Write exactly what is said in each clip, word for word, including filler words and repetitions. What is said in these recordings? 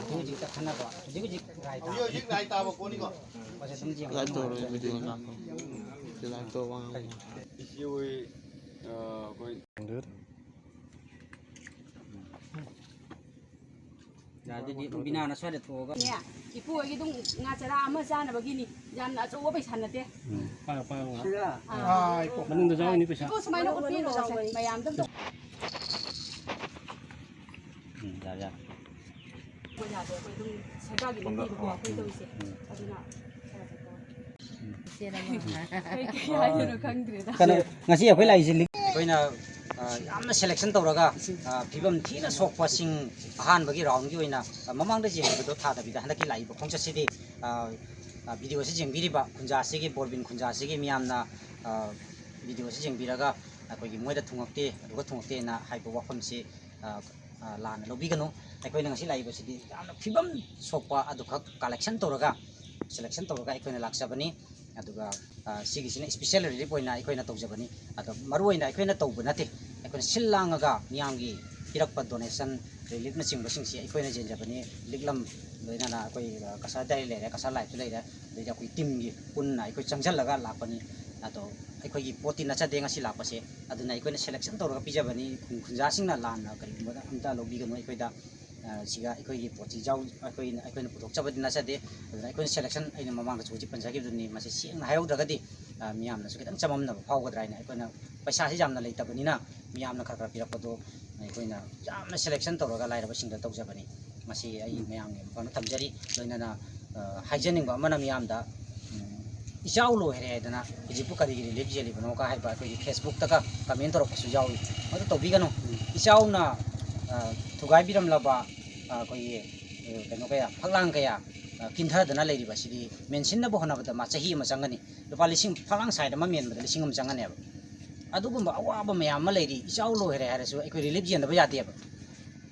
ꯍꯧꯖꯤꯛ ꯍꯧꯖꯤꯛ ꯈꯟꯅꯕ, ꯍꯧꯖꯤꯛ ꯍꯧꯖꯤꯛ ꯔꯥꯏ ꯇꯥꯕ꯫ ꯍꯧꯖꯤꯛ ꯍꯧꯖꯤꯛ ꯔꯥꯏ ꯇꯥꯕ ꯄꯣꯠꯅꯤꯀꯣ꯫ ꯍꯣꯏ, ꯑꯗꯨꯝ ꯌꯦꯡꯉꯣ꯫ ꯂꯥꯏꯚ ꯇꯧꯔꯣꯏ, ꯚꯤꯗꯤꯑꯣ ꯅꯝꯃꯣ꯫ ꯂꯥꯏꯚ ꯇꯧꯕ ꯋꯥ ꯉꯥꯡꯕ꯫ ꯏꯆꯦ ꯍꯣꯏ, ꯑ, ꯑꯩꯈꯣꯏ ꯌꯥꯔꯗꯤ ꯕꯤꯅꯥꯅ ꯁ꯭ꯋꯥꯏꯗ ꯊꯣꯛꯑꯒ꯫ ꯅꯦ, ꯏꯄꯨ ꯍꯣꯏꯒꯤ ꯑꯗꯨꯝ ꯉꯥ ꯆꯔꯥ ꯑꯃ ꯆꯥꯅꯕꯒꯤꯅꯤ꯫ ꯌꯥꯝꯅ ꯑꯆꯧꯕ ꯄꯩꯁꯥ ꯅꯠꯇꯦ꯫ ꯎꯝ꯫ ꯄꯥꯏꯌꯣ, ꯄꯥꯏꯌꯣ, ꯉꯥꯏꯍꯥꯛ꯫ ꯑꯥ, ꯃꯅꯨꯡꯗ ꯌꯥꯎꯔꯤꯅꯤ ꯄꯩꯁꯥ꯫ ꯏꯄꯨ ꯁꯨꯃꯥꯏꯅ ꯎꯠꯄꯤꯔꯣ, ꯃꯌꯥꯝꯗ ꯑꯝꯇ꯫ ꯎꯝ, ꯌꯥꯔꯦ, ꯌꯥꯔꯦ꯫ ꯄꯩꯁꯥꯗꯣ ꯑꯩꯈꯣꯏ ꯑꯗꯨꯝ ꯁꯔꯀꯥꯔꯒꯤ ꯑꯗꯨꯝ ꯄꯤꯕꯀꯣ ꯑꯩꯈꯣꯏ ꯇꯧꯔꯤꯁꯦ꯫ ꯎꯝ꯫ ꯑꯗꯨꯅ ꯈꯔ ꯈꯔ ꯇꯧꯔꯣ꯫ ꯀꯩ ꯀꯩ ꯍꯥꯏꯗꯣꯏꯅꯣ ꯈꯪꯗ꯭ꯔꯦꯗ꯫ ꯀꯩꯅꯣ, ꯉꯁꯤ ꯑꯩꯈꯣꯏ ꯂꯥꯛꯏꯁꯦ ꯂꯤꯛ-, ꯑꯩꯈꯣꯏꯅ, ꯑ, ꯌꯥꯝꯅ selection ꯇꯧꯔꯒ, ꯑ, ꯐꯤꯕꯝ ꯊꯤꯅ ꯁꯣꯛꯄꯁꯤꯡ ꯑꯍꯥꯟꯕꯒꯤ round ꯀꯤ ꯑꯣꯏꯅ, ꯑ, ꯃꯃꯥꯡꯗ ꯌꯦꯡꯈꯤꯕꯗꯣ ꯊꯥꯗꯕꯤꯗ ꯍꯟꯗꯛꯀꯤ ꯂꯥꯛꯏꯕ ꯈꯣꯡꯆꯠꯁꯤꯗꯤ, ꯑ, ꯑ, video ꯁꯤ ꯌꯦꯡꯕꯤꯔꯤꯕ ꯈꯨꯟꯖꯥꯁꯤꯒꯤ, ꯕꯣꯔꯕꯤꯟ ꯈꯨꯟꯖꯥꯁꯤꯒꯤ ꯃꯤꯌꯥꯝꯅ, ꯑ, video ꯁꯤ ꯌꯦꯡꯕꯤꯔꯒ ꯑꯩꯈꯣꯏꯒꯤ ꯃꯣꯏꯗ ꯊꯨꯡꯉꯛꯇꯦ, ꯑꯗꯨꯒ ꯊꯨꯡꯉꯛꯇꯦꯅ ꯍꯥꯏꯕ ꯋꯥꯐꯝꯁꯤ, ꯑ, ꯑ, ꯂꯥꯟꯅ ꯂꯧꯕꯤꯒꯅꯨ꯫ ꯑꯩꯈꯣꯏꯅ ꯉꯁꯤ ꯂꯥꯛꯏꯕꯁꯤꯗꯤ ꯌꯥꯝꯅ ꯐꯤꯕꯝ ꯁꯣꯛꯄ ꯑꯗꯨꯈꯛ collection ꯇꯧꯔꯒ, selection ꯇꯧꯔꯒ ꯑꯩꯈꯣꯏꯅ ꯂꯥꯛꯆꯕꯅꯤ꯫ ꯑꯗꯨꯒ, ꯑ, ꯁꯤꯒꯤꯁꯤꯅ special relief ꯑꯣꯏꯅ ꯑꯩꯈꯣꯏꯅ ꯇꯧꯖꯕꯅꯤ꯫ ꯑꯗꯣ ꯃꯔꯨꯑꯣꯏꯅ ꯑꯩꯈꯣꯏꯅ ꯇꯧꯕ ꯅꯠꯇꯦ, ꯑꯩꯈꯣꯏꯅ ꯁꯤꯜ ꯂꯥꯡꯉꯒ ꯃꯤꯌꯥꯝꯒꯤ ꯄꯤꯔꯛꯄ donation, relief ꯅꯆꯤꯡꯕꯁꯤꯡꯁꯤ ꯑꯩꯈꯣꯏꯅ ꯌꯦꯟꯖꯕꯅꯤ꯫ ꯂꯤꯛꯂꯝ ꯂꯣꯏꯅꯅ ꯑꯩꯈꯣꯏ, ꯑ, ꯀꯁꯥꯔ ꯗꯥꯏꯔꯤ ꯂꯩꯔꯦ, ꯀꯁꯥꯔ ꯂꯥꯏꯐꯇ ꯂꯩꯔꯦ, ꯑꯗꯩꯗꯤ ꯑꯩꯈꯣꯏ team ꯒꯤ ꯄꯨꯟꯅ ꯑꯩꯈꯣꯏ ꯆꯪꯁꯤꯜꯂꯒ ꯂꯥꯛꯄꯅꯤ꯫ ꯑꯗꯣ ꯑꯩꯈꯣꯏꯒꯤ ꯄꯣꯠꯇꯤ ꯅꯠꯆꯗꯦ ꯉꯁꯤ ꯂꯥꯛꯄꯁꯦ, ꯑꯗꯨꯅ ꯑꯩꯈꯣꯏꯅ selection ꯇꯧꯔꯒ ꯄꯤꯖꯕꯅꯤ꯫ ꯈꯨꯟ-, ꯈꯨꯟꯖꯥꯁꯤꯡꯅ ꯂꯥꯟꯅ ꯀꯔꯤꯒꯨꯝꯕꯗ ꯑꯝꯇ ꯂꯧꯕꯤꯒꯅꯨ꯫ ꯑꯩꯈꯣꯏꯗ, ꯑ, ꯁꯤꯒ ꯑꯩꯈꯣꯏꯒꯤ ꯄꯣꯠꯁꯤ ꯌꯥꯎ-, ꯑꯩꯈꯣꯏꯅ, ꯑꯩꯈꯣꯏꯅ ꯄꯨꯊꯣꯛꯆꯕꯗꯤ ꯅꯠꯆꯗꯦ꯫ ꯑꯗꯨꯅ ꯑꯩꯈꯣꯏꯅ selection, ꯑꯩꯅ ꯃꯃꯥꯡꯗꯁꯨ ꯍꯧꯖꯤꯛ ꯄꯟꯖꯈꯤꯕꯗꯨꯅꯤ, ꯃꯁꯤ ꯁꯦꯡꯅ ꯍꯥꯏꯍꯧꯗ꯭ꯔꯒꯗꯤ, ꯑ, ꯃꯤꯌꯥꯝꯅꯁꯨ ꯈꯤꯇꯪ ꯆꯃꯝꯅꯕ ꯐꯥꯎꯒꯗ꯭ꯔꯥ ꯍꯥꯏꯅ꯫ ꯑꯩꯈꯣꯏꯅ ꯄꯩꯁꯥꯁꯤ ꯌꯥꯝꯅ ꯂꯩꯇꯕꯅꯤꯅ ꯃꯤꯌꯥꯝꯅ ꯈꯔ ꯈꯔ ꯄꯤꯔꯛꯄꯗꯣ ꯑꯩꯈꯣꯏꯅ ꯌꯥꯝꯅ selection ꯇꯧꯔꯒ ꯂꯥꯏꯔꯕꯁꯤꯡꯗ ꯇꯧꯖꯕꯅꯤ꯫ ꯃꯁꯤ ꯑꯩ ꯃꯌꯥꯝꯒꯤ ꯃꯐꯝꯗ ꯊꯝꯖꯔꯤ꯫ ꯂꯣꯏꯅꯅ, ꯑ, ꯍꯥꯏꯖꯅꯤꯡꯕ ꯑꯃꯅ ꯃꯤꯌꯥꯝꯗ, ꯎꯝ, "ꯏꯆꯥꯎ ꯂꯣꯏꯔꯦ" ꯍꯥꯏꯗꯅ ꯍꯧꯖꯤꯛꯄꯨ ꯀꯔꯤꯒꯤ relief ꯌꯦꯜꯂꯤꯕꯅꯣꯒ ꯍꯥꯏꯕ ꯑꯩꯈꯣꯏꯒꯤ Facebook ꯇꯒ comment ꯇꯧꯔꯛꯄꯁꯨ ꯌꯥꯎꯏ꯫ ꯃꯗꯨ ꯇꯧꯕꯤꯒꯅꯨ꯫ ꯏꯆꯥꯎꯅ, ꯑ, ꯊꯨꯒꯥꯏꯕꯤꯔꯝꯂꯕ, ꯑ, ꯑꯩꯈꯣꯏꯒꯤ, ꯑ, ꯀꯩꯅꯣ ꯀꯌꯥ, ꯐꯛꯂꯥꯡ ꯀꯌꯥ, ꯑ, ꯀꯤꯟꯊꯗꯅ ꯂꯩꯔꯤꯕ ꯑꯁꯤꯗꯤ ꯃꯦꯟꯁꯤꯟꯅꯕ ꯍꯣꯠꯅꯕꯗ ꯃꯥ ꯆꯍꯤ ꯑꯃ ꯆꯪꯒꯅꯤ꯫ ꯂꯨꯄꯥ ꯂꯤꯁꯤꯡ, ꯐꯛꯂꯥꯡ ꯁꯥꯏꯠ ꯑꯃ ꯃꯦꯟꯕꯗ ꯂꯤꯁꯤꯡ ꯑꯃ ꯆꯪꯒꯅꯦꯕ꯫ ꯑꯗꯨꯒꯨꯝꯕ ꯑꯋꯥꯕ ꯃꯌꯥꯝ ꯑꯃ ꯂꯩꯔꯤ꯫ ꯏꯆꯥꯎ ꯂꯣꯏꯔꯦ ꯍꯥꯏꯔꯁꯨ ꯑꯩꯈꯣꯏ relief ꯌꯦꯟꯗꯕ ꯌꯥꯗꯦꯕ꯫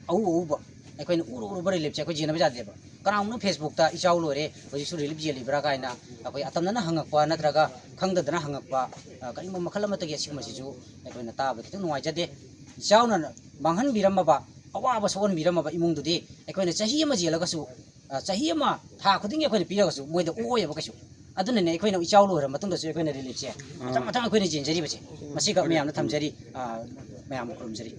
ꯑꯎ ꯑꯎꯕ ꯑꯩꯈꯣꯏꯅ ꯎꯔꯨ ꯎꯔꯨꯕ ꯔꯤꯂꯤꯞꯁꯦ ꯑꯩꯈꯣꯏ ꯌꯦꯟꯅꯕ ꯌꯥꯗꯦꯕ꯫ ꯀꯅꯥꯒꯨꯝꯕꯅ ꯐꯦꯁꯕꯨꯛꯇ "ꯏꯆꯥꯎ ꯂꯣꯏꯔꯦ, ꯍꯧꯖꯤꯛꯁꯨ ꯔꯤꯂꯤꯞ ꯌꯦꯜꯂꯤꯕ꯭ꯔꯥ?" ꯀꯥꯏꯅ ꯑꯩꯈꯣꯏ ꯑꯇꯝꯅꯅ ꯍꯪꯉꯛꯄ ꯅꯠꯇ꯭ꯔꯒ ꯈꯪꯗꯗꯅ ꯍꯪꯉꯛꯄ, ꯑ, ꯀꯔꯤꯒꯨꯝꯕ ꯃꯈꯜ ꯑꯃꯠꯇꯒꯤ ꯑꯁꯤꯒꯨꯝꯕꯁꯤꯁꯨ ꯑꯩꯈꯣꯏꯅ ꯇꯥꯕꯗ ꯈꯤꯇꯪ ꯅꯨꯡꯉꯥꯏꯖꯗꯦ꯫ ꯏꯆꯥꯎꯅ ꯃꯥꯡꯍꯟꯕꯤꯔꯝꯃꯕ, ꯑꯋꯥꯕ ꯁꯣꯛꯍꯟꯕꯤꯔꯝꯃꯕ ꯏꯃꯨꯡꯗꯨꯗꯤ ꯑꯩꯈꯣꯏꯅ ꯆꯍꯤ ꯑꯃ ꯌꯦꯜꯂꯒꯁꯨ, ꯑ, ꯆꯍꯤ ꯑꯃ ꯊꯥ ꯈꯨꯗꯤꯡꯒꯤ ꯑꯩꯈꯣꯏꯅ ꯄꯤꯔꯒꯁꯨ ꯃꯣꯏꯗ ꯑꯣꯛꯑꯣꯏꯕ ꯀꯩꯁꯨ꯫ ꯑꯗꯨꯅꯅꯦ ꯑꯩꯈꯣꯏꯅ ꯏꯆꯥꯎ ꯂꯣꯏꯔ ꯃꯇꯨꯡꯗꯁꯨ ꯑꯩꯈꯣꯏꯅ ꯔꯤꯂꯤꯞꯁꯦ ꯃꯊꯪ ꯃꯊꯪ ꯑꯩꯈꯣꯏꯅ ꯌꯦꯟꯖꯔꯤꯕꯁꯦ꯫ ꯃꯁꯤꯒ ꯃꯌꯥꯝꯅ ꯊꯝꯖꯔꯤ, ꯑ, ꯃꯌꯥꯝ ꯈꯨꯔꯨꯝꯖꯔꯤ꯫